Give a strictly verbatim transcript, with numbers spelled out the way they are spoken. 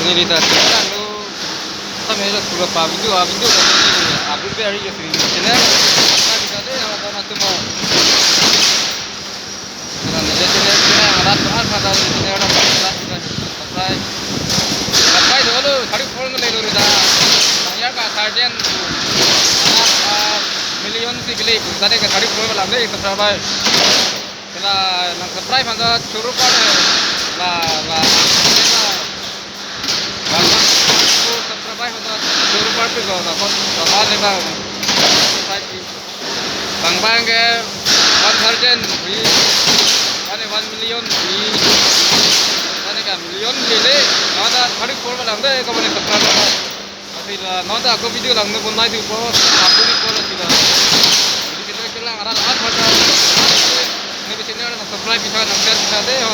Neli ta channel lo, tame lo pura pa video, a video ta neli upload pe ari ya sri channel. Tame ta de, ha, ha, na tumo. Tame neli channel, channel, arat, arat, arat, channel, arat, arat, arat, subscribe. Subscribe dolo, thirty four nge le dolo da. Nang ya ka sergeant, anak, ah, million si beli, tadi ke thirty four lang de, subscribe. Sila nang subscribe handa choro par la, la, la, la, subscribe handa choro par pi lo, la, kon, la, la, le ba. Bang bang ke one thousand pi, one, one million pi, one ka million pi le, nang ta thirty four lang de, ko bani subscribe. Lasi la, non ta ako video langno bonai di po, ako di po lasi la. Video kita kelang arat arat mata. Neli channel nang subscribe bisa, nang share bisa de, ho,